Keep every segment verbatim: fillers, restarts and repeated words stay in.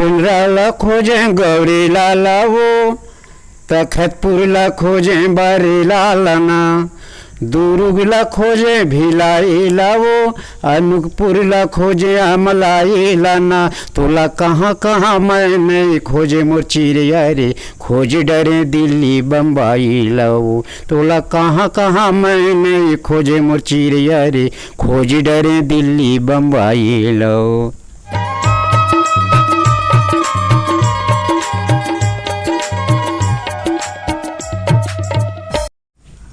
पुनरा ला खोजे गौरी लाला वो, तखतपुर ला खोजे बारी लाला ना, दुरुग ला खोजे भिलाई ला वो, अनूपपुर ला खोजे अमलाई ला ना। तोला कहाँ कहाँ मैं नहीं खोजे मोर चिरैया रे, खोज डरे दिल्ली बम्बई ला वो। तोला कहाँ कहाँ मैं नहीं खोजे मोर चिरैया रे, खोज डरे दिल्ली बम्बई ला वो।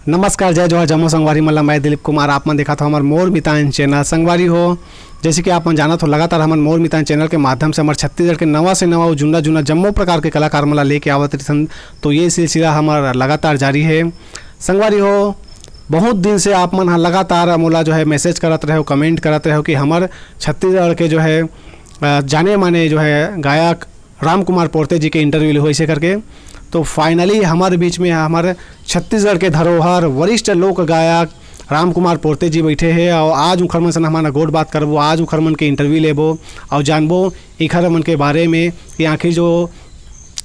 नमस्कार, जय जोहार, जम्मो संगवारी मन ला मैं दिलीप कुमार, आप मन देखत हव हमर मोर मितान चैनल। संगवारी हो, जैसे कि आप मन जानत हो, लगातार हमन मोर मितान चैनल के माध्यम से हमर छत्तीसगढ़ के नवा से नवा अउ जुन्ना जुन्ना जम्मो प्रकार के कलाकार मन ला लेके आवत रहिथन, तो ये सिलसिला हमर लगातार जारी है। संगवारी हो, बहुत दिन से आप मन ह लगातार मोला जो है मैसेज करत रहे हो, कमेंट करत रहे हो कि हमर छत्तीसगढ़ के जो है, अ, जाने माने जो है गायक राम कुमार पोर्ते जी के इंटरव्यू ले होइसे करके। तो फाइनली हमर बीच में हमर छत्तीसगढ़ के धरोहर वरिष्ठ लोक गायक राम कुमार पोर्ते जी बैठे हे और आज उखर मन से हमन गोठ बात करबो, आज उखर मन के इंटरव्यू लेबो और जानबो इखर मन के बारे में कि आखिर जो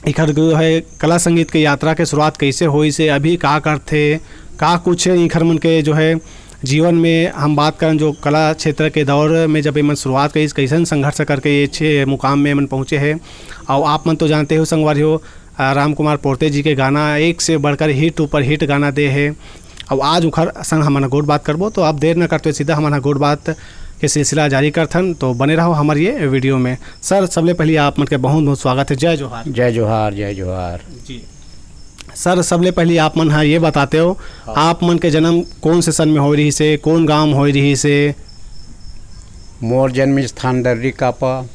इखर जो है कला संगीत के यात्रा के शुरुआत कैसे होइसे, अभी का करथे, का कुछ इखर मन के जो है जीवन में हम बात करन जो कला क्षेत्र के दौर में जब एमन शुरुआत करिस, कैसन संघर्ष करके ये अच्छे मुकाम में एमन पहुँचे हे। और आप मन तो जानते हो संगवारी हो, अ, राम कुमार पोर्ते जी के गाना एक से बढ़कर हिट ऊपर हिट गाना दे हे। और आज उखर संग हमन गोठ बात करबो, तो अब देर न करते हुए सीधा हमन गोठ बात के सिलसिला जारी करथन, तो बने रहो हमर ये वीडियो में। सर, सबले पहले आप मन के बहुत बहुत स्वागत है। जय जोहार। जय जोहार, जय जोहार। जी सर, सबले पहले आप मन हा ये बताते हो, हाँ। आप मन के जन्म कौन से सन में होय रहिस हे, कौन गांव में होय रहिस हे? मोर जन्म स्थान दर्री कापा,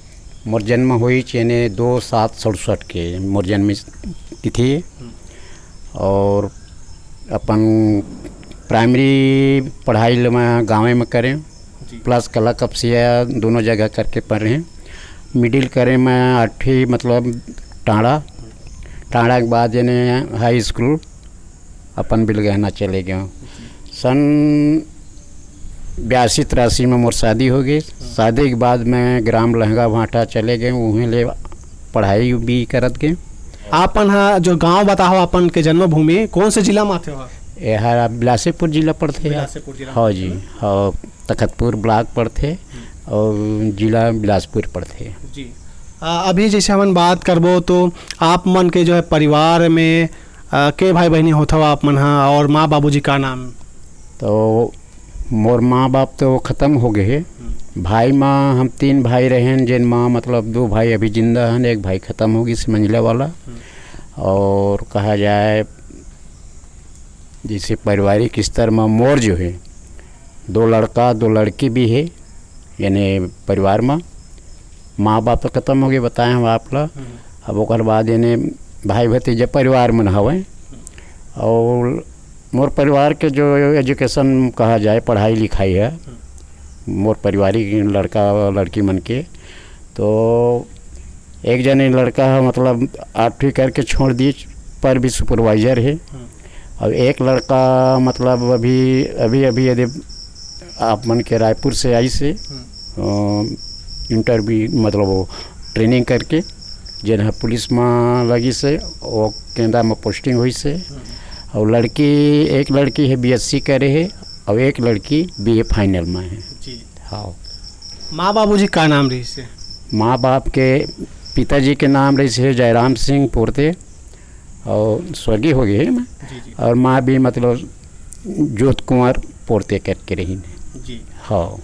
मोर जन्म होइस यानी दो सात सड़सठ के मोर जन्म तिथि। और अपन प्राइमरी पढ़ाई ल मैं गाँवे में करें, जी। प्लस कला कपसिया दोनों जगह करके पढ़े। मिडिल करें मैं आठवीं, मतलब, टांडा। टांडा के बाद यानी हाई स्कूल अपन बिलगहना चले गए। सन बयासी तिरासी में मोर शादी हो गई। शादी के बाद मैं ग्राम लहंगा भाटा चले गए, उहें ले पढ़ाई भी करत गए। आपन हा जो गांव बताओ, अपन के जन्मभूमि कौन से जिला में आते हो? ये हर बिलासपुर जिला पड़ते हैं। बिलासपुर जिला हाँ में जी, आते हो। हाँ, तखतपुर ब्लॉक पड़ते और जिला बिलासपुर पड़ते। जी। आ, अभी जैसे हमन बात करबो तो आप मन के जो है परिवार में, आ, के भाई बहनी होत हव आप मन हा और माँ बाबूजी का नाम? तो मोर माँ बाप तो खतम हो गए हे। भाई माँ हम तीन भाई रहेन, जेन माँ मतलब दो भाई अभी जिंदा हन, एक भाई खतम हो गइस मंझला वाला। और कहा जाए जैसे पारिवारिक स्तर में मोर जो है दो लड़का दो लड़की भी है, यानी परिवार में माँ बाप तो खतम हो गए बताए हम आप ला। अब ओकर बाद यानी भाई भतीजा परिवार मन हवय। और मोर परिवार के जो एजुकेशन कहा जाए, पढ़ाई लिखाई है, मोर पारिवारिक लड़का लड़की मन के, तो एक जने लड़का है, मतलब, आठवीं करके छोड़ दी, पर भी सुपरवाइजर है। और एक लड़का, मतलब, अभी अभी अभी यदि आप मन के रायपुर से आई से इंटरव्यू, मतलब, वो ट्रेनिंग करके जेन ह पुलिस में लगी से, वो केंद्र में पोस्टिंग हुई से। और लड़की, एक लड़की है बीएससी करे है और एक लड़की बीए फाइनल में है। जी। हाँ। माँ बाबूजी का नाम रहिस हे? माँ बाप के, पिताजी के नाम रहिस हे जयराम सिंह पोरते, और स्वर्गीय हो गए हैं। जी, जी। और माँ भी, मतलब, जोत कुंवर पोरते करके रही ने। जी। हाँ।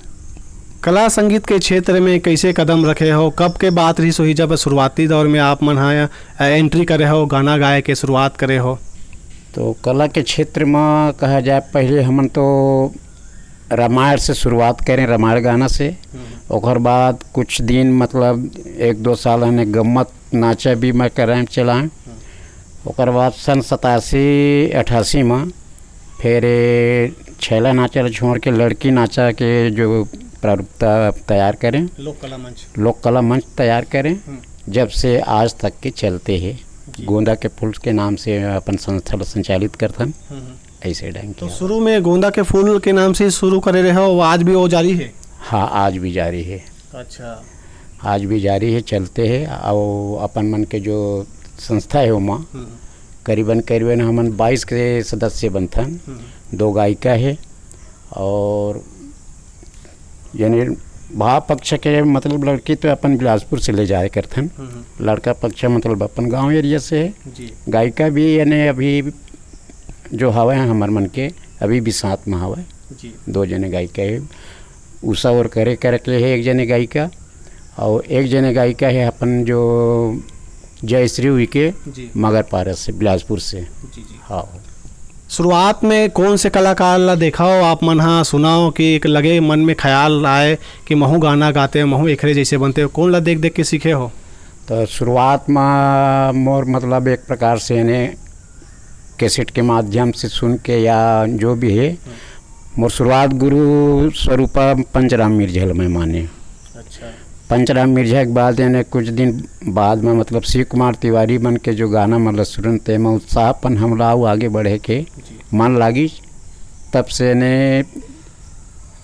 कला संगीत के क्षेत्र में कैसे कदम रखे हो? कब के बात रहिस होही जब शुरुआती दौर में आप मन हा, अ, एंट्री करे हो, गाना गाए के शुरुआत करे हो? तो कला के क्षेत्र में कहा जाए, पहले हमन तो रामायण से शुरुआत करें, रामायण गाना से। ओकर बाद कुछ दिन, मतलब, एक दो साल हमने गम्मत नाचा भी मैं करें, चलाएं। ओकर बाद सन सतासी अठासी में फिर ये छैला नाचा ला छोड़ के लड़की नाचा के जो प्रारूपता तैयार करें, लोक कला मंच। लोक कला मंच तैयार करें। जब से आज तक के चलते हैं, जी। गोंदा के फूल के नाम से अपन संस्था ला संचालित करथन। ऐसे ढंग तो के। शुरू में गोंदा के फूल के नाम से ही शुरू करे रहे हो, वो आज भी वो जारी है? हाँ, आज भी जारी है। अच्छा। आज भी जारी है, चलते हैं। और अपन मन के जो संस्था है ओमा हम्म। करीबन करीबन हमन बाईस के सदस्य बनथन। हम्म। दो गायिका है और यानी भाव पक्ष के मतलब लड़की तो अपन बिलासपुर से ले जाए करथन। हम्म। लड़का पक्ष मतलब अपन गांव एरिया से है। जी। गायिका भी यानी अभी जो हवे हैं हमर मन के, अभी भी साथ में हवे। जी। दो जने गायिका है, उषा और करे करके है एक जने गायिका, और एक जने गायिका है अपन जो जयश्री उइके जी। मगर पारस से, बिलासपुर से। जी, जी। हाँ। शुरुआत में कौन से कलाकार ला देखा हो आप मन हा, सुना हो कि एक लगे मन में ख्याल आए कि महू गाना गाते, महू एकरे जैसे बनते, कौन ला देख देख के सीखे हो? तो शुरुआत में मोर मतलब एक प्रकार से इन्हें कैसेट के माध्यम से सुन के या जो भी है, मोर शुरुआत गुरु स्वरूपा पंचराम मिर्झल में माने। अच्छा। पंचराम मिर्झा के बाद यानी कुछ दिन बाद में मतलब शिव कुमार तिवारी मन के जो गाना मतलब सुनन ते में उत्साह पन हमला अउ आगे बढ़े के जी। मन लागिस। तब से ने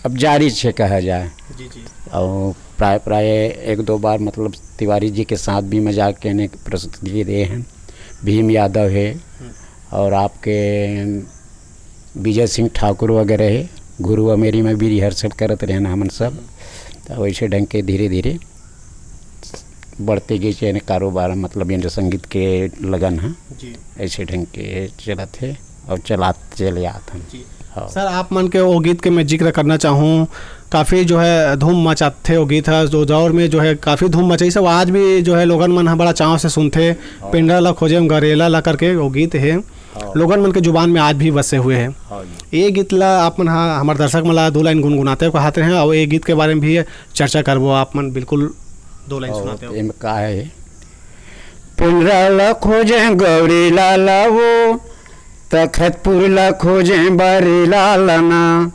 अब जारी छे कहा जाए। जी, जी। और प्राय प्राय एक दो बार मतलब तिवारी जी के साथ भी मजाक के ने प्रस्तुति दे हैं। भीम यादव है हम्म। और आपके विजय सिंह ठाकुर वगैरह है, गुरु अमेरी में भी रिहर्सल करत रहन हमन सब। तो वैसे ढंग के धीरे धीरे बढ़ते गए यानी कारोबार, मतलब यानी संगीत के लगन है, जी। ऐसे ढंग के चलत है और चलात चले आत हन। जी। हाँ। सर, आप मन के वो गीत के मैं जिक्र करना चाहूँ, काफ़ी जो है धूम मचाथे वो गीत है, जो दौर में जो है काफ़ी धूम मचाई सब, आज भी जो है लोगन मन ह बड़ा चाव से सुनथे। हाँ। पिंडरा ला खोजे गौरेला ला करके वो गीत है, हाँ। लोगन मन के जुबान में आज भी बसे हुए हैं। हाँ जी। ये गीत ला आप मन हा हमारे दर्शक मन ला दो लाइन गुनगुनाते हुए कहते हैं और ये गीत के बारे में भी चर्चा करबो आप मन, बिल्कुल दो लाइन हाँ, सुनाते हो। एम का है? पिंडरा ला खोजे गौरेला ला वो, तखतपुर ला खोजे बरेला ला ना,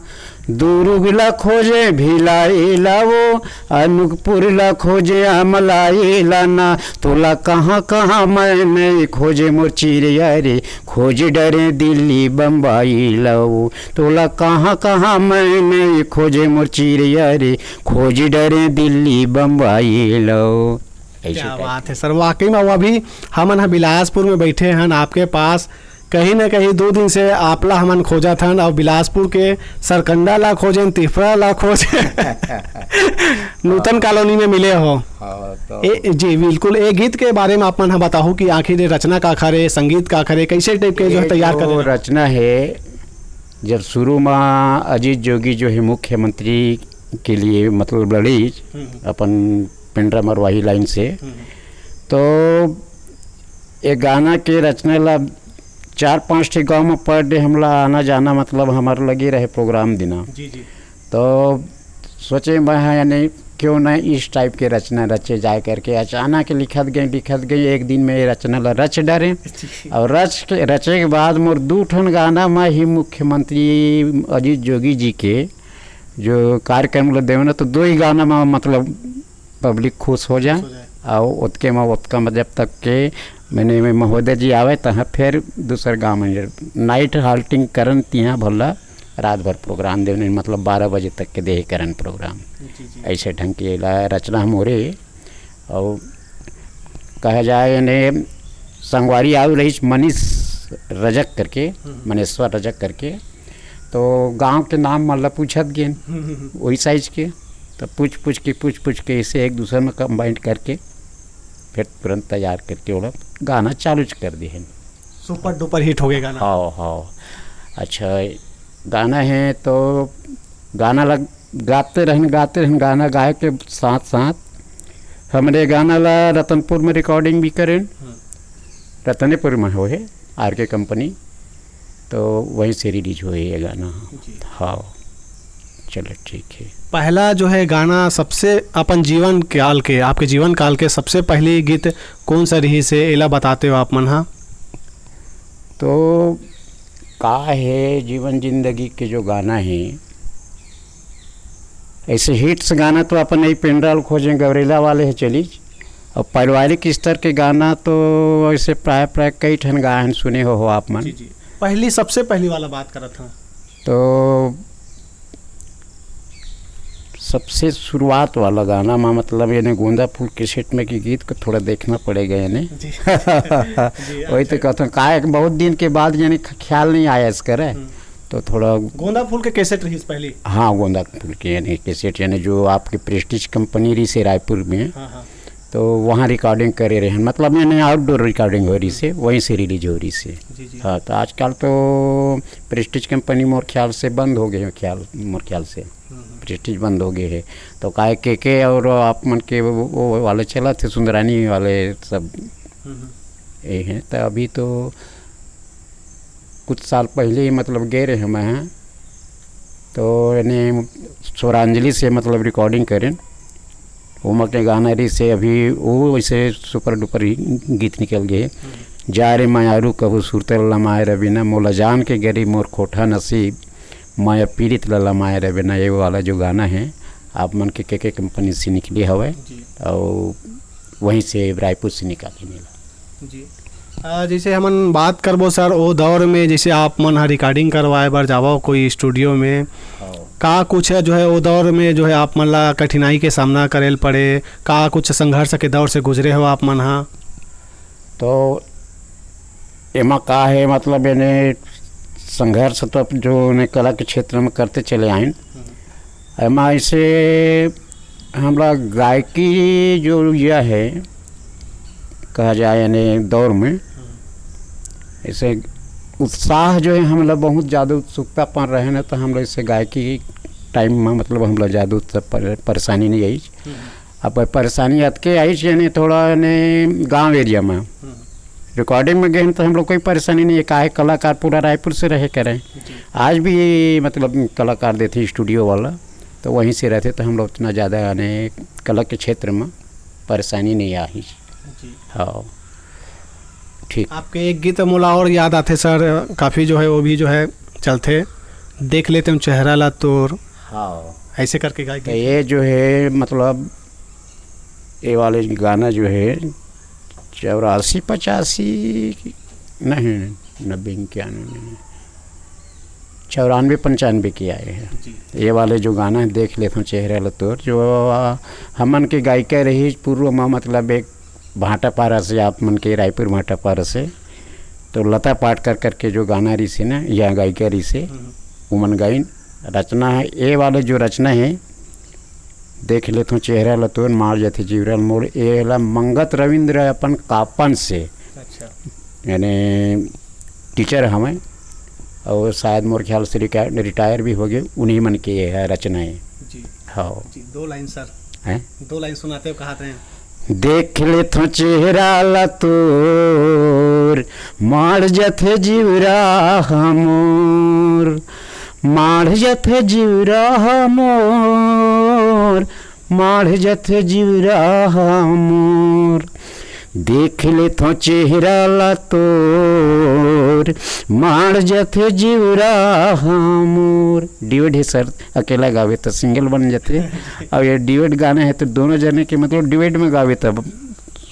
दुर्ग ला खोजे भिलाई ला वो, अनूपपुर ला खोजे अमलाई ला ना। तोला कहाँ कहाँ मैं नहीं खोजे मोर चिरैया रे, खोज डरे दिल्ली बम्बई ला वो। तोला कहाँ कहाँ मैं नहीं खोजे मोर चिरैया रे, खोज डरे दिल्ली बम्बई ला वो। ऐसे क्या type बात है सर, वाकई में वो अभी हमन ह बिलासपुर में बैठे हन आपके पास, कहीं ना कहीं दो दिन से आपला हमन खोजत हन और बिलासपुर के सरकंडा ला खोजेन, तिफरा ला खोजेन, नूतन कॉलोनी में मिले हो। हाँ, तो ए, जी बिल्कुल, ये गीत के बारे में आप मन ह बताओ कि आखिर ये रचना काखर है, संगीत काखर है, कैसे टाइप के जो है ये तैयार जो करे? रचना है, जब शुरू में अजीत जोगी जो है मुख्यमंत्री के लिए मतलब लड़ी हम्म। अपन पिंडरा मरवाही लाइन से, हम्म। तो ये गाना के रचना ला चार पांच ठे गांव में per day हमला आना जाना मतलब हमारे लगे रहे प्रोग्राम देना। जी, जी। तो सोचे मैं हाँ यानी क्यों ना इस type के रचना रचे जाए करके अचानक लिखत गए लिखत गए एक दिन में ये रचना ला रच डारे। जी। और रच के रचे के बाद मोर दू ठन गाना में ही मुख्यमंत्री अजीत जोगी जी के जो कार्यक्रम ला देवे ना तो दो ही गाना में मतलब पब्लिक खुश हो जाए। खुश हो जाए। और ओतके में ओतका में जब तक के मैंने में महोदय जी आवे तहाँ फिर दूसर गाँव में नाइट हाल्टिंग करन तिहाँ भला रात भर प्रोग्राम देवने मतलब बारह बजे तक के देहे करन प्रोग्राम। जी, जी। ऐसे ढंग के ला रचना हम हो रही। और कहा जाए ने संगवारी आउ रहीस मनीष रजक करके, हम्म। मनेश्वर रजक करके, तो गांव के नाम मतलब पूछत गेन, हम्म, हम्म, हम्म। वही साइज के, तो पूछ पूछ के पूछ पूछ के इसे एक दूसरे में कंबाइंड करके फिर तुरंत तैयार करके ओला गाना चालू कर दिए। सुपर डुपर हिट हो गया गाना। हाँ, हाँ। अच्छा, गाना है तो गाना लग गाते रहन गाते रहन गाना गाए के साथ साथ हमरे गाना ला रतनपुर में रिकॉर्डिंग भी करेन। हम्म। रतनपुर में हो है आर के कंपनी, तो वहीं से रिलीज हुए ये गाना। जी। हाँ, चलो ठीक है। पहला जो है गाना सबसे अपन जीवन काल के, आपके जीवन काल के सबसे पहली गीत कौन सा रही से एला बताते हो आप मन हा? तो का है जीवन जिंदगी के जो गाना है, ऐसे हिट्स गाना तो अपन यही पिंडरा ला खोजे गौरेला वाले है चलीज, और पारिवारिक स्तर के गाना तो ऐसे प्राय प्राय कई ठन गाए हैं, सुने हो, हो आप मन। जी, जी। पहली, सबसे पहली वाला बात करत हाँ। तो सबसे शुरुआत वाला गाना मा, मतलब, यानी गोंदा फूल कैसेट में के गीत को थोड़ा देखना पड़ेगा, यानी। जी। जी, वही तो अच्छा। कहता हूँ, काय बहुत दिन के बाद, यानी, ख-, ख्याल नहीं आया इस करे। हम्म। तो थोड़ा गोंदा फूल के कैसेट रही पहली? हाँ, गोंदा फूल के, यानी, कैसेट, यानी, जो आपकी प्रेस्टीज कंपनी रही से रायपुर में, हाँ, हाँ। तो वहाँ रिकॉर्डिंग करे रहे हैं, मतलब, यानी, आउटडोर रिकॉर्डिंग हो रही से, वहीं से रिलीज हो रही से। जी, जी। हाँ, तो आजकल तो प्रेस्टीज कंपनी, मोर ख्याल से, बंद हो गए हैं, ख्याल, मोर ख्याल से। हम्म, हम्म। प्रेस्टीज बंद हो गए है, तो काहे के के और आप मन के वो, वो वाले चला थे, सुंदरानी वाले सब। हम्म, हम्म। ये हैं, तो अभी तो कुछ साल पहले ही, मतलब, गए रहे हम हैं, तो यानी स्वरांजलि से, मतलब, रिकॉर्डिंग करें, ओमा के गाना रही से, अभी वो वैसे सुपर डुपर ही गीत निकल गए। हम्म। जा रे मयारू कभू सुरतल लमाए रबीना, मोला जान के गरीब मोर खोटा नसीब, माया पीड़ित ला लमाए रबीना, ये वाला जो गाना है, आप मन के के के कंपनी से निकले हवे, जी। और वहीं से, रायपुर से निकाले मिला। जी। अ, जैसे हमन बात करबो सर, ओ दौर में जैसे आप मन ह रिकॉर्डिंग करवाए बर जावो कोई स्टूडियो में, हाँ। का कुछ है जो है ओ दौर में जो है आप मन ला कठिनाई के सामना करे ल पड़े, का कुछ संघर्ष के दौर से गुजरे हो आप मन ह? तो एमा का है, मतलब, यानी संघर्ष तो अब जो ने कला के क्षेत्र में करते चले आइन। हम्म। एमा ऐसे हमला गायकी जो यह है, कहा जाए, यानी दौर में, हम्म। ऐसे उत्साह जो है, हमला बहुत ज़्यादा उत्सुकता पर रहे ना, तो हमला ऐसे गायकी टाइम में, मतलब, हमला ज़्यादा उत्साह पर-, परेशानी नहीं आई। हम्म। अब परेशानी अतके आइस, यानी थोड़ा ने गांव एरिया में। हम्म। रिकॉर्डिंग में गए हैं तो हम लोग कोई परेशानी नहीं है, काहे कलाकार पूरा रायपुर से रहे करें। जी। आज भी, मतलब, कलाकार देते हैं स्टूडियो वाला, तो वहीं से रहते, तो हम लोग उतना ज़्यादा, यानी, कला के क्षेत्र में परेशानी नहीं आई। जी। हाँ, ठीक। आपके एक गीत मोला और याद आते सर, काफ़ी जो है वो भी जो है चलते, देख लेते हम चेहरा ला तोर। हाँ। ऐसे करके गाय तो गीत। ये जो है, मतलब, ये वाले गाना जो है, चौरासी पचासी की, नहीं, नब्बे इक्यानवे में, चौरानवे पंचानवे के आए हैं। जी। ये वाले जो गाना है, देख लेता हूँ चेहरा ला तोर, जो, आ, हमन के गायिका रही पूर्व में, मतलब, एक भाटापारा से, आप मन के रायपुर भाटापारा से, तो लता पाटकर करके जो गाना रही से ना, या गायिका रही से, हम्म। उमन गाइन रचना है। ये वाले जो रचना है, देख लेथों चेहरा ल तोर, मार जथे जीवरा ल मोर, एला मंगत रविंद्र अपन कापन से, अच्छा। यानी टीचर हवं, और शायद मोर ख्याल से रिका-, रिटायर भी हो गए, उन्हीं मन के ये है रचना है। जी। हाँ। जी, दो लाइन सर। हैं? दो लाइन सुनाते हो, कहा थे। देख लेथों चेहरा ला तोर, मार जथे जीवरा हमोर, माढ़ जथे जीवरा हमोर, माढ़ जथे जीवरा हमोर। देख लेथों चेहरा ला तोर, माढ़ जथे जीवरा हमोर। ड्यूएट है सर, अकेला गावे तो सिंगल बन जाते। अब ये ड्यूएट गाने हैं तो दोनों जने के, मतलब, ड्यूएट में गावे तब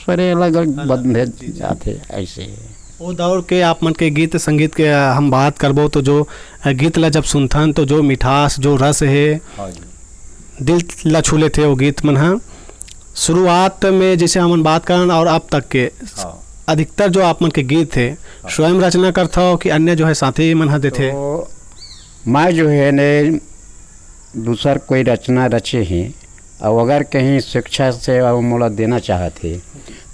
स्वरे अलग अलग हाँ, बन जी, जी। जाते, ऐसे। वो दौर के आप मन के गीत संगीत के हम बात करबो तो जो गीत ला जब सुनथन तो जो मिठास, जो रस है, हाँ जी। दिल ला छू लेथे वो गीत मन ह। शुरुआत में जैसे हमन बात करन और अब तक के हाँ। अधिकतर जो आप मन के गीत है, हाँ। स्वयं रचना करथव कि अन्य जो है साथी मन ह देथे? तो मैं जो है ने दूसर कोई रचना रचे ही, और अगर कहीं स्वेच्छा से वो मोला देना चाहत हे,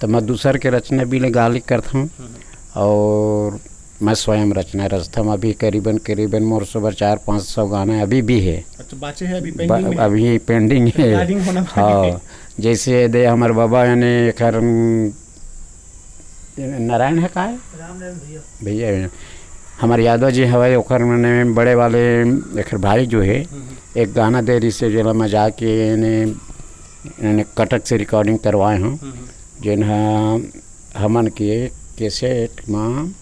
तो मैं दूसर के रचना भी ले गाली करता हूँ। हम्म। और मैं स्वयं रचना रचता हूँ। अभी करीबन, करीबन मोर सुबह चार पाँच सौ गाना अभी भी है। अच्छा, बाचे है, अभी ब-, पेंडिंग में है। अभी पेंडिंग है। रिकॉर्डिंग होना बाकी हाँ, है। जैसे दे हमारे बाबा यानी एकर, उम, नारायण है का है? राम नारायण भैया। भैया है। हमारे यादव जी हवाई ओकर मने बड़े वाले एकर भाई जो है, हम्म, हम्म। एक गाना दे रही से जेला मैं जाके इन्हें, इन्हें कटक से रिकॉर्डिंग करवाए हूँ। हम्म, हम्म। जेन ह हमन के कैसेट में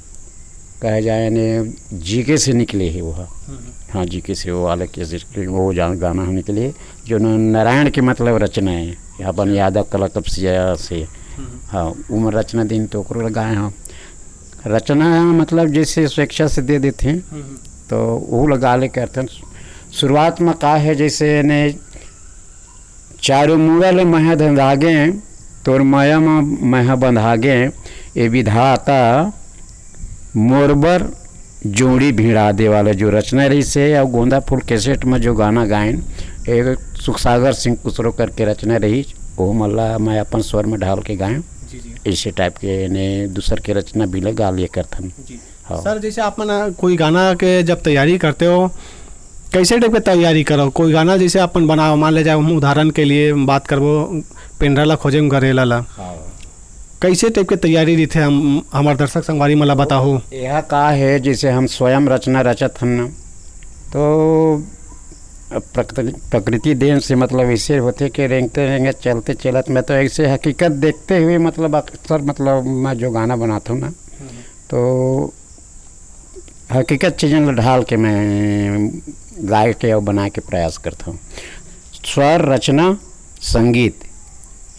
कहे जाए ने जीके से निकले है वो ह। हम्म, हम्म। हाँ, जीके से वो वाले कैसेट के वो जा-, गाना ह निकले, जो न-, नारायण के मतलब रचना है, अपन अच्छा। यादव कला कपसिया से। हम्म, हम्म। हाँ, उमर रचना दिन तो ओकरो लगाए हैं। रचना मतलब जैसे स्वेच्छा से दे देते हैं, हम्म, हम्म। तो वो लगा ले करते हैं। शुरुआत में का है, जैसे ने चारों मुड़ा ले मया धंधागे, तोर मया म मया बंधागे, ए विधाता मोर बर जोड़ी भिड़ा दे वाला जो रचना रहिस हे, अउ गोंदा फूल कैसेट में जो गाना गायन, एक सुखसागर सिंह कुसरो करके रचना रहिस, वो मन ला मैं अपन स्वर में ढाल के गायन। जी, जी। इसी टाइप के ने दूसर के रचना भी ले गा लिए करथन। जी। हाँ। सर, जैसे आप मन कोई गाना के जब तैयारी करते हो, कैसे टाइप के तैयारी करो? कोई गाना जैसे अपन बनाओ, मान ले जाए, हम उदाहरण के लिए बात करबो, पेंड्रा ला खोजे में गरेला ला। हाँ। कैसे टाइप के तैयारी रहिथे, हम, हमार दर्शक संगवारी मन ला बताहू। यह का है, जैसे हम स्वयं रचना रचत हन ना, तो प्रकृति, प्रकृति देन से मतलब ऐसे होथे कि रेंगते रेंगत, चलते चलत, मैं तो ऐसे हकीकत देखते हुए मतलब अक्सर मतलब मैं जो गाना बनाता हूँ ना, तो हकीकत चीजन ला ढाल के मैं गाय के अउ बनाए के प्रयास करता हूँ। स्वर, रचना, संगीत,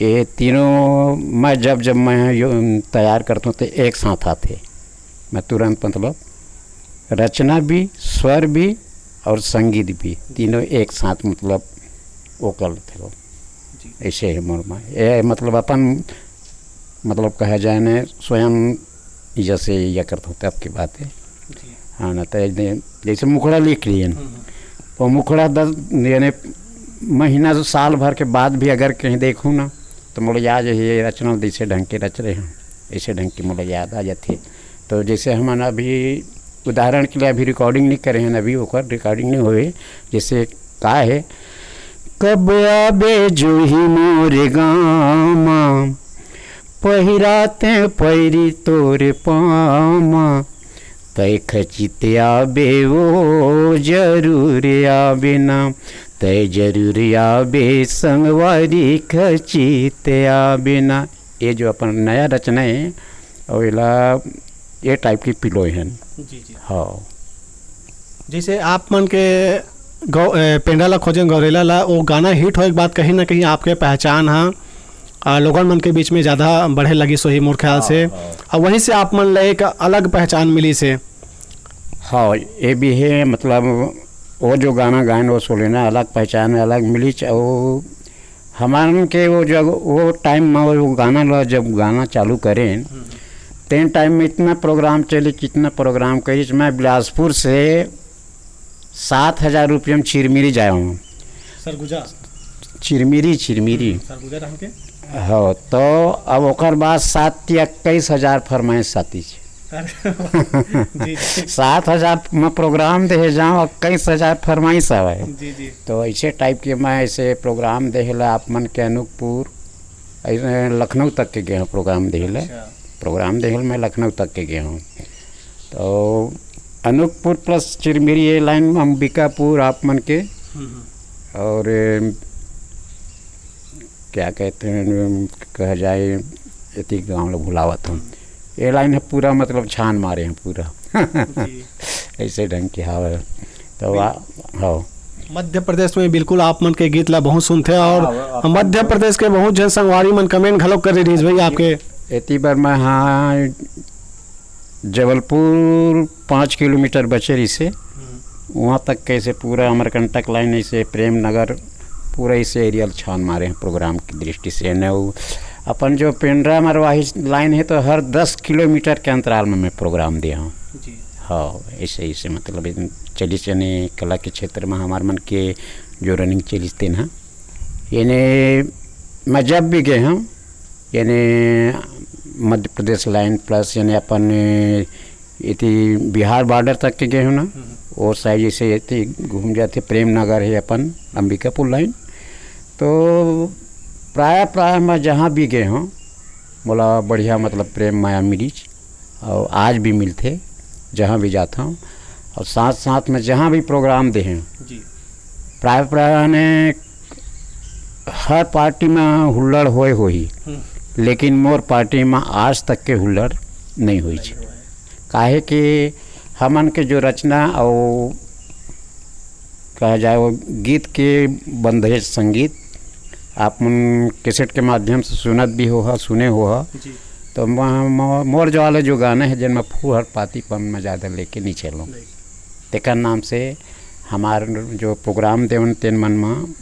ये तीनों मैं जब, जब मैं यो तैयार करता हूँ तो एक साथ आते। मैं तुरंत मतलब रचना भी, स्वर भी और संगीत भी, तीनों एक साथ मतलब वो कर लेते हो। जी। ऐसे है मोर में। ये मतलब अपन मतलब कहा जाए ने स्वयं जैसे ये करता हूँ तब की बात है। जी। हाँ ना, तो एक दिन जैसे मुखड़ा लिख लिए न, हम्म, हम्म। वो मुखड़ा दस यानी महीना से साल भर के बाद भी अगर कहीं देखूँ ना, तो मोला याद है ये रचना जैसे ढंग के रच रहे हैं, ऐसे ढंग की मोला याद आ जाती है। तो जैसे हम अभी उदाहरण के लिए अभी रिकॉर्डिंग नहीं करे हैं, अभी ओकर रिकॉर्डिंग नहीं हुए, जैसे का है, कब आबे जोही मोरे गामा, पहिराते पैरी तोरे पामा, तै खचित आबे ओ जरूर आबे ना, तै जरूर आबे संगवारी खचित आबे ना। ये जो अपन नया रचना है, और एला ये टाइप की पिलोय हन। जी, जी। हाँ। जैसे आप मन के गौ-, ए, पेंडा ला खोजे गौरेला ला, वो गाना हिट होए के बाद कहीं ना कहीं आपके पहचान हा, आ, लोगन मन के बीच में ज्यादा बढ़े लगी सोही मोर ख्याल से। हाँ। और वहीं से आप मन ला एक अलग पहचान मिली से। हाँ, ये भी है, मतलब, वो जो गाना गायन वो सोलेना अलग पहचान है, अलग मिली च-, वो हमन के वो जब वो टाइम में वो गाना ला जब गाना चालू करें, हम्म। तेन टाइम में इतना प्रोग्राम चले, कितना प्रोग्राम करिस, मैं बिलासपुर से सात हजार रुपये में चिरमिरी जाए हूँ। सरगुजा? चिरमिरी, चिरमिरी। हम्म, सरगुजा रहन के? हो, तो अब ओकर बाद सात या इक्कीस हजार फरमाइश आती। अरे, जी, जी। सात हजार में प्रोग्राम देहे जाओ, इक्कीस हजार फरमाइश आवे। जी, जी। तो ऐसे टाइप के मैं ऐसे प्रोग्राम देहे ला आप मन के अनूपपुर, ऐसे लखनऊ तक के गए हूँ प्रोग्राम देहे ला। अच्छा। प्रोग्राम देहे ला मैं लखनऊ तक के गए हूँ। तो अनूपपुर प्लस चिरमिरी ये लाइन में अंबिकापुर आप मन के, हम्म, हम्म। और क्या कहते हैं, कहा जाए, एती गाँव लोग भुलावत हम। ये लाइन है पूरा, मतलब, छान मारे हैं पूरा। जी। ऐसे ढंग के हवा है। तो बिल- आ-, हाँ। मध्य प्रदेश में बिल्कुल आप मन के गीत ला बहुत सुनते हैं और हाँ, वो आप मध्य प्रदेश के बहुत जन संगवारी मन कमेंट घलो कर रहे रिहिस भाई आपके। एती बार मैं, हाँ, जबलपुर पाँच किलोमीटर बचे रहिसे, हम्म। वहाँ तक कैसे पूरा अमरकंटक लाइन, ऐसे प्रेम नगर, पूरा इसे एरिया छान मारे हैं प्रोग्राम की दृष्टि से। न वो अपन जो पेंड्रा मरवाही लाइन है, तो हर दस किलोमीटर के अंतराल में मैं प्रोग्राम दिया हूँ। जी। हाँ, ऐसे, ऐसे मतलब इन चलिस यानी कला के क्षेत्र में हमार मन के जो रनिंग चलिस तेन ह। यानी मैं जब भी गए हूँ, यानी मध्य प्रदेश लाइन प्लस यानी अपन इति बिहार बॉर्डर तक के गए हूँ ना, हम्म। वो साइड जैसे इति घूम जाते, प्रेम नगर है अपन, अंबिकापुर लाइन। तो प्रायः, प्रायः मैं जहाँ भी गए हूँ, मोला बढ़िया, मतलब, प्रेम माया मिलिच, और आज भी मिलते, जहाँ भी जाता हूँ। और साथ, साथ में जहाँ भी प्रोग्राम दे हैं, जी। प्रायः, प्रायः ने हर पार्टी में हुल्लड़ होए होही, हम्म। लेकिन मोर पार्टी में आज तक के हुल्लड़ नहीं होई छे। नहीं होए। काहे कि हमन के जो रचना और कहा जाए वो गीत के बंधे संगीत आप मन कैसेट के माध्यम से सुनत भी हो हा, सुने हो हा। जी। तो म-, म-, मोर जो वाले जो गाने हैं जिनमें फूहड़ पातीपन में ज़्यादा लेके नहीं चलो। नहीं। तेकर नाम से हमार जो प्रोग्राम देवन तेन मन में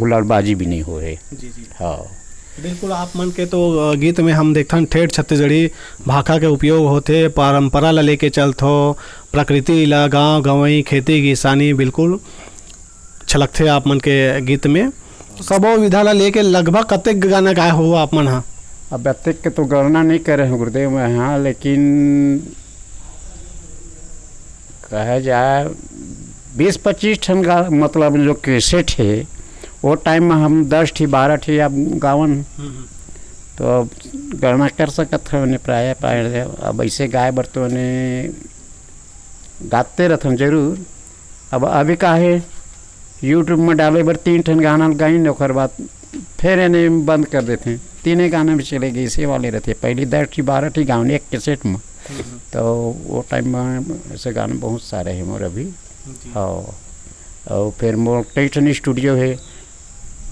हुल्लड़बाजी भी नहीं हो रहे। जी, जी। हाँ। बिल्कुल, आप मन के तो, अ, गीत में हम देखथन ठेठ छत्तीसगढ़ी भाखा के उपयोग होथे, परंपरा ला लेके चलथो, प्रकृति ला, गाँव गंवई, खेती किसानी, बिल्कुल छलकथे आप मन के गीत में। सबो विधा ला लेके लगभग कतेक गाना गाए हो आप मन ह? अब अतेक के तो गणना नहीं करे हूँ गुरुदेव मैं, हाँ, लेकिन कहा जाए बीस पच्चीस ठन गा-, मतलब जो कैसेट है, वो टाइम में हम दस ठी बारह ठी अब गावन। हम्म, हम्म। तो अब गणना कर सकत हो ने प्राय, प्राय अब ऐसे गाए बर तो ने गाते रहथन जरूर। अब अभी का है, YouTube में डाले बर तीन ठन गाना गाइन, ओकर बाद फिर एने बंद कर देथे। तीने गाना भी चले गए, इसे वाले रहथे। पहली दस ठी बारह ठी गावन एक कैसेट में। हम्म। तो वो टाइम में ऐसे गाना बहुत सारे हैं मोर अभी। जी। हाँ। और फिर मोर कई ठन स्टूडियो है,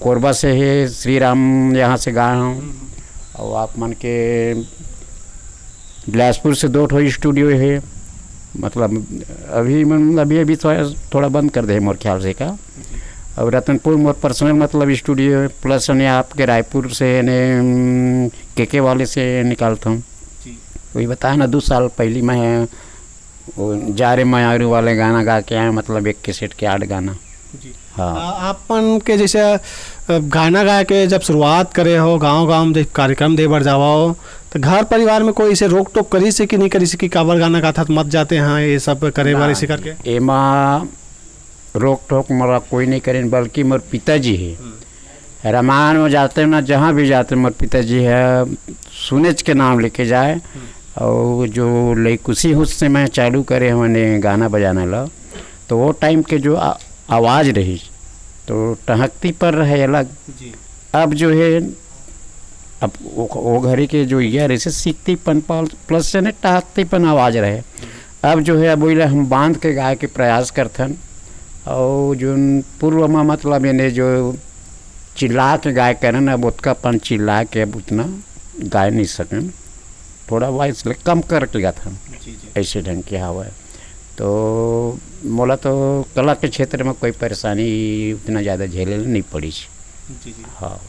कोरबा से है, श्री राम यहाँ से गाए हूँ। हम्म। और आप मन के बिलासपुर से दो ठो स्टूडियो है। मतलब अभी मन-, अभी, अभी थोड़ा, थोड़ा बंद कर दे मोर ख्याल से का। अब रतनपुर मोर पर्सनल मतलब स्टूडियो है, प्लस ने आपके रायपुर से ने, उम, केके वाले से निकालता हूँ। जी। वही बताया ना, दो साल पहली मैं वो जा रे मयारू वाले गाना गा के आए, मतलब एक कैसेट के आठ गाना। जी। हाँ। आ, आप मन के जैसे, अ, गाना गाए के जब शुरुआत करे हो, गांव-गांव में जब कार्यक्रम दे बर जावा हो, तो घर परिवार में कोई इसे रोक टोक करिस हे कि नहीं करिस हे कि काबर गाना गाथत मत जाते हैं, ये सब करे बर ना, इसे करके? एमा रोक टोक मोला कोई नहीं करेन, बल्कि मोर पिताजी हे। हम्म। रामायण में जाते ना, जहाँ भी जाते, मोर पिताजी है, सुनेच के नाम लेके जाए। हम्म। और जो लइकुसी हुस से मैं चालू करे हूँ ने गाना बजाना ला, तो वो टाइम के जो आ-, आवाज़ रही, तो टहकती पर रहे अलग। जी। अब जो है, अब वो, वो घड़ी के जो ईयर ऐसे सीखती पन पाल प्लस से ने टहकती पन आवाज़ रहे। अब जो है, अब वही ला हम बांध के गाए के प्रयास करथन। और जो पूर्व में मतलब एने जो चिल्ला के गाए करन, अब ओतका पन चिल्ला के अब उतना गाए नहीं सकन, थोड़ा वॉइस ले कम करके गाथन। जी, जी। ऐसे ढंग के हवय। तो मोला तो कला के क्षेत्र में कोई परेशानी उतना ज़्यादा झेले नहीं पड़ी। जी, जी। हाँ।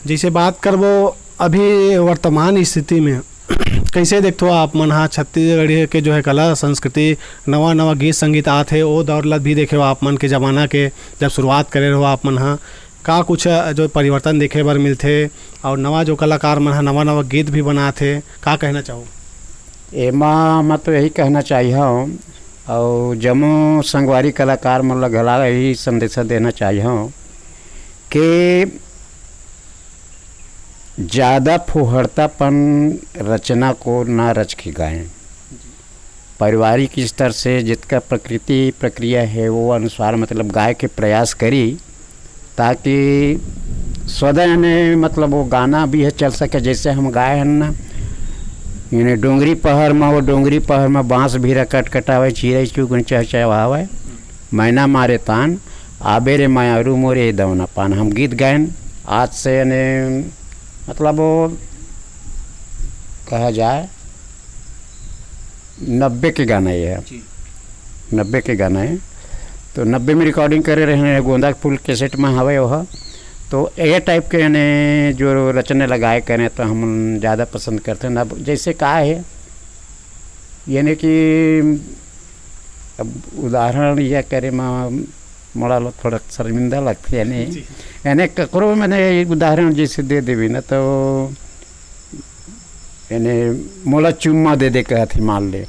जैसे बात करबो अभी वर्तमान स्थिति में, कैसे देखथो आप मन हा छत्तीसगढ़ के जो है कला संस्कृति, नवा नवा गीत संगीत आत हे, ओ दौर ला भी देखे हो आप मन के जमाना के, जब शुरुआत करे रहो आप मन हा, का कुछ जो परिवर्तन देखे बर मिलथे और नवा जो कलाकार मन हा नवा नवा गीत भी बनात हे, का कहना चाहो? एमा मैं तो यही कहना चाहिहूँ और जम्मो संगवारी कलाकार मन ला घला यही संदेशा देना चाहिहूँ कि ज़्यादा फुहड़तापन रचना को ना रच के गाएं। पारिवारिक स्तर से जितका प्रकृति प्रक्रिया है, वो अनुसार मतलब गाए के प्रयास करी, ताकि सदा यानी मतलब वो गाना भी है चल सके। जैसे हम गाए हैं ना, यानी डोंगरी पहर में, वो डोंगरी पहर में बांस भीरा कटकटावे, चिरई चुगुन चहचहावे, मैना मारे तान, आबे रे मायारू मोरे दवना पान। हम गीत गायन आज से यानी मतलब वो कहा जाए नब्बे के गाना ये है। जी। नब्बे के गाना है। तो नब्बे में रिकॉर्डिंग करे रहे हैं, गोंदा के फूल कैसेट में हवे वह। तो ये टाइप के यानी जो रचने लगाए करें तो हम ज़्यादा पसंद करते हैं। अब जैसे का है, यानी कि अब उदाहरण यह करे में मोला लो थोड़ा शर्मिंदा लगथे, यानी, जी। यानी ककरो मैंने एक उदाहरण जैसे दे देबे ना, तो यानी मोला चुम्मा दे दे कहत ही, मान ले,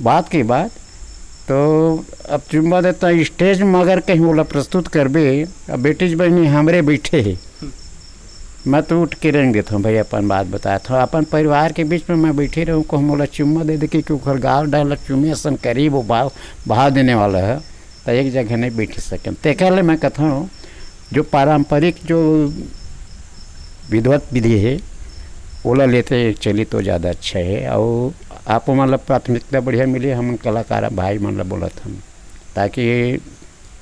बात की बात। तो अब चुम्मा देता स्टेज में अगर कहीं ओला प्रस्तुत करबे, अब बेटी बहनी हमरे बैठे हे, मैं तो उठ के रेंग देता हूँ भाई, अपन बात बताया था, अपन परिवार के बीच में मैं बैठे रहूँ, कहूँ मोला चुम्मा दे दे, कि ओकर गाल डाल चुम्मे असन करीब वो भाव, भाव देने वाला है, तो एक जगह नहीं बैठ सकन। तेकर ले मैं कहता हूँ, जो पारंपरिक जो विधिवत विधि है, ओला लेते चली तो ज़्यादा अच्छा है। और आप मतलब प्राथमिकता बढ़िया मिले, हम कलाकार भाई मन ला बोलत हन, ताकि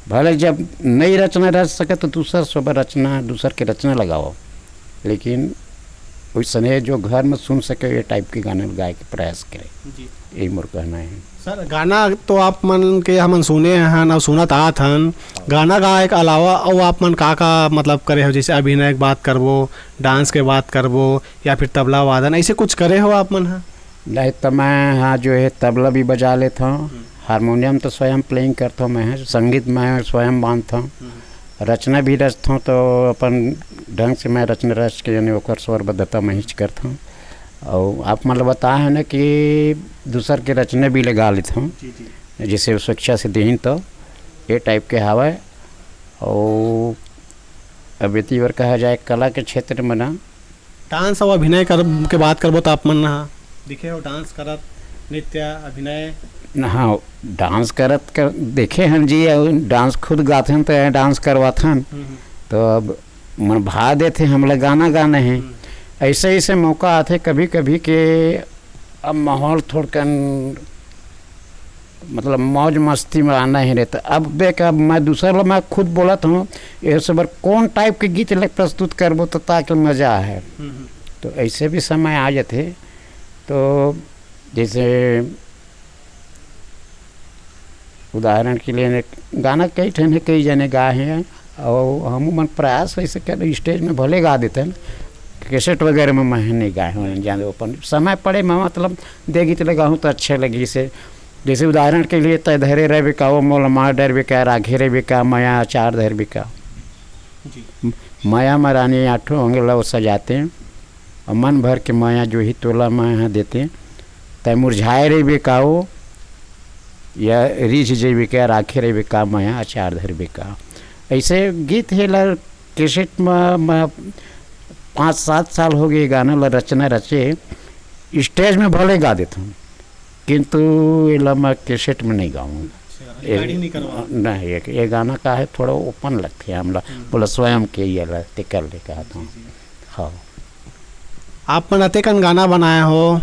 भले जब नई रचना रच सके तो दूसर सब रचना, दूसर के रचना लगाओ, लेकिन वैसने जो घर में सुन सके, ये टाइप के गाना गाए के प्रयास करे। जी। यही मोर कहना है। सर, गाना तो आप मन के हमन सुने हन अउ सुनत आत हन, गाना गाए के अलावा अउ आप मन का-का मतलब करे हो? जैसे अभिनय के बात करबो, डांस के बात करबो या फिर तबला वादन, ऐसे कुछ करे हो आप मन ह? नहीं तो मैं, हाँ, जो है तबला भी बजा लेता हूँ, हम्म। हारमोनियम तो स्वयं प्लेइंग करता हूँ मैं, संगीत मैं स्वयं बांधता हूँ, हम्म। रचना भी रचता हूँ तो अपन ढंग से मैं रचना रच के यानी ओकर स्वरबद्धता मैं ही करता हूँ। और आप मतलब बताए हैं ना कि दूसर के रचना भी लगा लेता हूँ, जी, जी। जैसे स्वेच्छा से देहिन तो ये टाइप के हवय। और अब यदि और कहा जाए कला के क्षेत्र में ना, डांस अउ अभिनय कर, के बात करबो त आप मन ह दिखे हो डांस करत, नृत्य, अभिनय? न, हाँ, डांस करत कर देखे हन जी, अउ डांस खुद गाथन त डांस करवाथन। हम्म, हम्म। तो अब मन भा देथे, हमला गाना गाना है। हम्म। ऐसे ऐसे मौका आथे कभी कभी के अब माहौल थोड़कन मतलब मौज मस्ती में आना ही रहता। अब देख, अब मैं दूसर ला मैं खुद बोलत हूँ, ये सब बर कौन टाइप के गीत ले प्रस्तुत करबो तो ताकि मजा आए। हम्म, हम्म। तो ऐसे भी समय आ जाते। तो जैसे उदाहरण के लिए ने गाना कई ठन है, कई जने गाए हैं, और हम मन प्रयास ऐसे कर स्टेज में भले गा देते हैं, कैसेट वगैरह में मैं नहीं गाए हूँ, जाने अपन समय पड़े मैं मतलब दे गीत लगाऊँ तो अच्छे लगी से। जैसे उदाहरण के लिए, "तय धरे रह बिकाओ, मोल मार डर बिका, राखे रह बिका, मया अचार धर बिका।" जी। म-, मया में रानी आठों अंग लव सजाते हैं, और मन भर के मया जो ही तोला मैं यहाँ देते हैं। तय मुरझाए रह बिकाओ, या रिझ जे बिका, राखे रह बिका, मया अचार धर बिका। ऐसे गीत हे ला कैसेट में, में पाँच सात साल हो गए गाना ला रचना रचे, स्टेज में भले गा देता हूँ, किंतु ये ला मैं कैसेट में नहीं गाऊँ। अच्छा, ए, रिकॉर्डिंग नहीं करवा? नहीं, ये, ये गाना का है, थोड़ा ओपन लगते हैं हमला, हम्म। बोला स्वयं के ये ला, ते कर ले कहा था। जी, जी। हाँ। आप मन अतेकन गाना बनाए हो,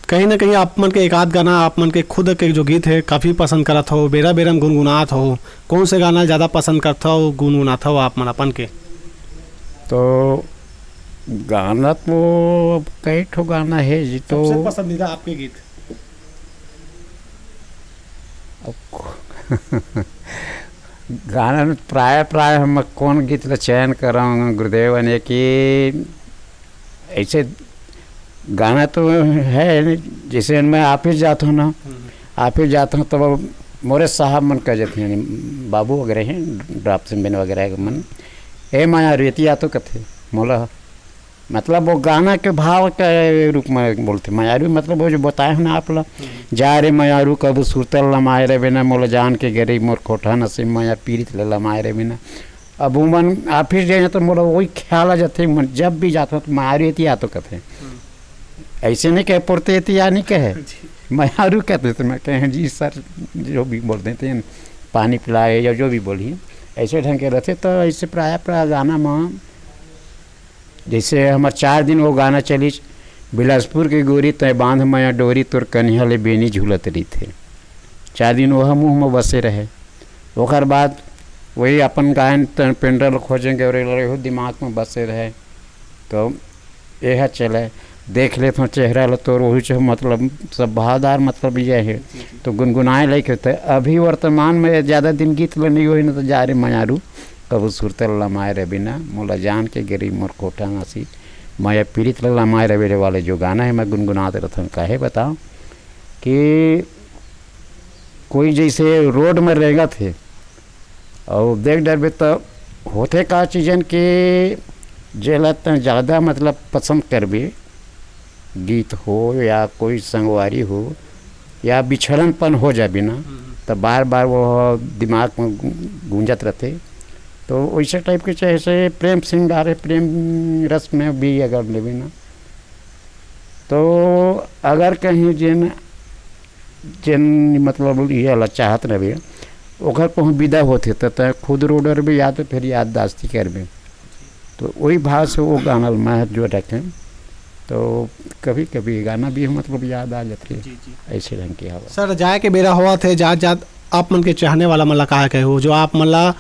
कहीं ना कहीं आप मन के एक आध गाना आप मन के खुद के जो गीत है काफ़ी पसंद करत हो, बेरा बेरा में गुनगुनात हो, कौन से गाना ज़्यादा पसंद करत हो, गुनगुनात हो आप मन अपन के? तो गाना तो अब कई ठो गाना है जी, तो सबसे पसंदीदा आपके गीत? अब गाना में प्राय, प्राय हम कौन गीत ला चयन करंव गुरुदेव, यानी कि ऐसे गाना तो है, जैसे मैं ऑफिस जाता हूँ ना, हम्म। ऑफिस जाता हूँ तब मोरे साहब मन कह जाते हैं, बाबू वगैरह हैं, ड्राफ्ट्समैन वगैरह के मन, "ए माया रेतिया तो कथे मोला।" मतलब वो गाना के भाव के रूप में बोलते, "मयारू", मतलब वो जो बताए हो ना आप लोग, हम्म। "जा रे मयारू, कबू सुरतल लमाए रे बिना, मोला जान के गरीब मोर कोठा नसीब, मया पीरित ले लमाए रे बिना।" अब वो मन ऑफिस जाए तो मोला वही ख्याल आ जाते, मन जब भी जाता हूँ तो "मयारू एती आ" तो कहते हैं। हम्म। ऐसे नहीं कहे, "पुरते एती आ" नहीं कहे, जी। "मयारू" कहते थे। मैं कहे, "जी सर", जो भी बोल देते हैं, पानी पिलाए या जो भी बोली, ऐसे ढंग के रहते। तो ऐसे प्राय, प्राय गाना में जैसे हमर चार दिन वो गाना चलिस, "बिलासपुर के गोरी तय बांध मया डोरी, तोर कनिहा ले बेनी झूलत रहिथे।" चार दिन वह मुंह में बसे रहे। ओकर बाद वही अपन गायन त-, पेंडल खोजेंगे और ये दिमाग में बसे रहे। तो यह चले, "देख ले तो चेहरा लो तोर", वही जो मतलब सब भावदार मतलब ये है। तो गुनगुनाए लायक होता है। अभी वर्तमान में ज़्यादा दिन गीत ला नहीं होई ना, तो "जा रे मयारू, कबू सुरतल लमाए रे बिना, मोला जान के गरीब मोर कोठा नासी, मया पीरित ला लमाए रे बिना" वाले जो गाना है, मैं गुनगुनात रहता हूँ। काहे बताओ कि कोई जैसे रोड में रेंगत हे और देख डरबे, तो होथे का चीजन के जेला तैं ज़्यादा मतलब पसंद करबे, गीत हो या कोई संगवारी हो या बिछड़नपन हो जाबे ना, हम्म। तो बार बार वो दिमाग में गू-, गूंजत रहते। तो वैसे टाइप के चाहे से प्रेम सिंगार है, प्रेम रस में भी अगर लेबे ना, तो अगर कहीं जेन, जेन मतलब ये वाला चाहत रहे, ओकर कहूँ विदा होथे, तो तैं खुद रो डरबे या तो फिर याददाश्ती करबे। तो वही भाव से वो गाना मैं जो रखें, तो कभी-कभी गाना भी मतलब याद आ जाते हैं। जी, जी। ऐसे ढंग के हवा। सर, जाए के बेरा होवत हे, जात-जात आप मन के चाहने वाला मन ला का कहे हो, जो आप मन ला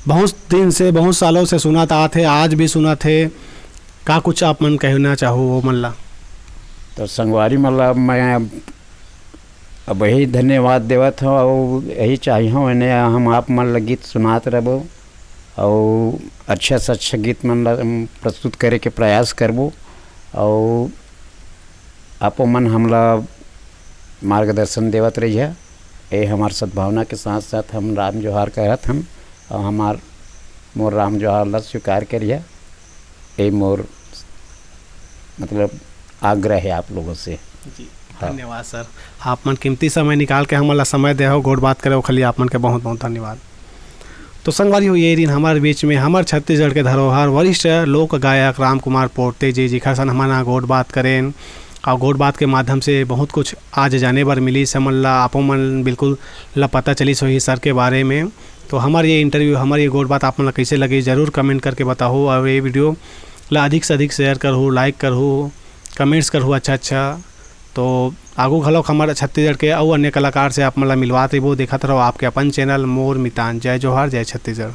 बहुत दिन से, बहुत सालों से सुनत आत हे, आज भी सुनत हे, का कुछ आप मन कहना चाहो वो मन ला? तो संगवारी मन ला मैं अब यही धन्यवाद देवत हूँ और यही चाहिए हूँ, इन्हें हम आप मन ला गीत सुनात रहबो और अच्छा से अच्छा गीत मन ला हम प्रस्तुत करे के प्रयास करबो और आपो मन हमला मार्गदर्शन देवत रहिए। ये हमार सद्भावना के साथ साथ हम राम जोहार करत हन और हमार मोर राम जोहार ला स्वीकार करिए। ये मोर मतलब आग्रह है आप लोगों से। जी, हाँ। धन्यवाद सर, आप मन कीमती समय निकाल के हमन ला समय दे हो, गोठ बात करे, ओखर लिए आप मन के बहुत बहुत धन्यवाद। तो संगवारी हो, ये दिन हमारे बीच में हमर छत्तीसगढ़ के धरोहर वरिष्ठ लोक गायक राम कुमार पोर्ते जी, जिखर सन हमन ह गोठ बात करेन और गोठ बात के माध्यम से बहुत कुछ आज जाने बर मिली। हमन ला, आपो मन बिल्कुल ला पता चलिस होही सर के बारे में। तो हमार ये इंटरव्यू, हमार ये गोठ बात आप मन ला कैसे लगी, जरूर कमेंट करके बताओ और ये वीडियो ला अधिक से अधिक शेयर करहु, लाइक करहु, कमेंट्स करहु अच्छा अच्छा। तो आगू घलोक हमर छत्तीसगढ़ के अउ अन्य कलाकार से आप मन ला मिलवात रहिबो। देखत रहो आपके अपन चैनल मोर मितान। जय जोहार, जय छत्तीसगढ़।